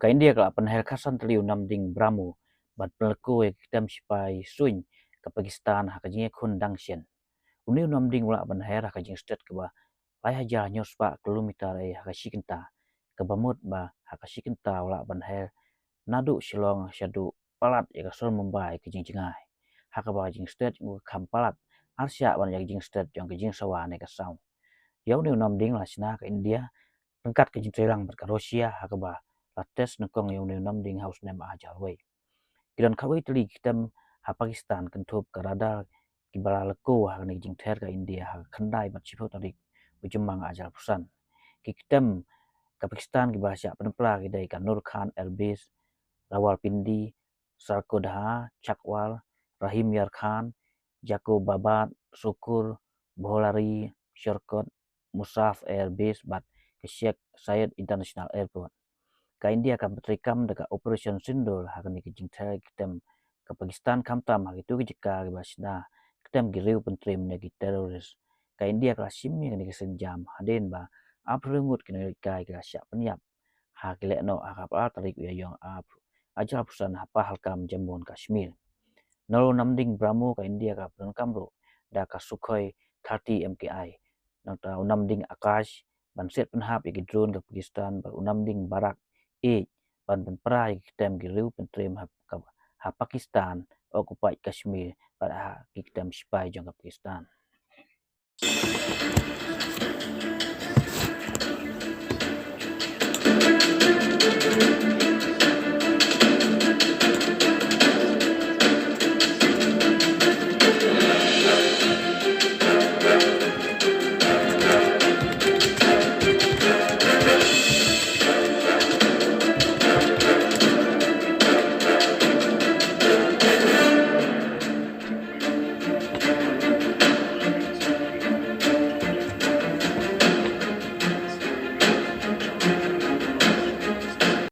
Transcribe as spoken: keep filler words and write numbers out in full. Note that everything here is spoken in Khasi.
Ka India ka la pynher khatsan tylli u namding Brahmo ban pynlehkho ïa ki ktem shipai suiñ ka Pakistan ha ka jingïakhun dang shen. Une u namding u la pynher ha ka jingstet kaba lai hajar hynñiew spah kilometer eh ha ka shi kynta, kaba mut ba ha ka shi kynta u la pynher naduh Shillong shaduh palat ïa ka sor Mumbai ka jingjngai. Ha kaba ka jingstet u kham palat arshah ban ïa ka jingstet jong ka jingsawa ne ka saw. Ïa une u namding la shna ka India ryngkat ka jingtreilang bad ka Russia ha kaba la test nyngkong ïa une u namding ha u snem ar hajar wei. Ki don khatwei tylli ki ktem ha Pakistan kynthup ka radar kiba la lehkho ha kane ka jingther ka India ha ka khyndai bad shiphew tarik u Jymmang ar hajar arphew san. Ki ktem ka Pakistan kiba la shah pynpra ki dei ka Nur Khan Air Base, Rawalpindi, Sargodha, Chakwal, Rahim Yar Khan, Jacobabad, Sokur, Bhollari, Sialkot, Musaf Air Base bad ka Sheikh Zayed International Airport. Ka India ka pyntrei kam da ka Operation Sindoor ha kane ka jingther ki ktem ka Pakistan, khamtam ha kito ki jaka kiba shna ktem ki riew pyntriem ne ki terrorist. Ka India ka la shim ïa kane ka sienjam hadien ba arphew ngut ki nongïalehkai ki la shah pynïap ha ki lehnoh ha ka arphew ar tarik u Ïaïong ar hajar arphew san ha Pahalgam, Jammu and Kashmir. Nalor u namding Brahmo ka India ka pyndonkam ruh da ka Sukhoi thirty M K I, nangta u namding Akash ban siat pynhap ïa ki drone ka Pakistan bad u namding Barak ïeit ban pynpra ïa ki ktem ki riew pyntriem ha, ha Pakistan, Occupied Kashmir bad ha ki ktem shipai jong ka Pakistan.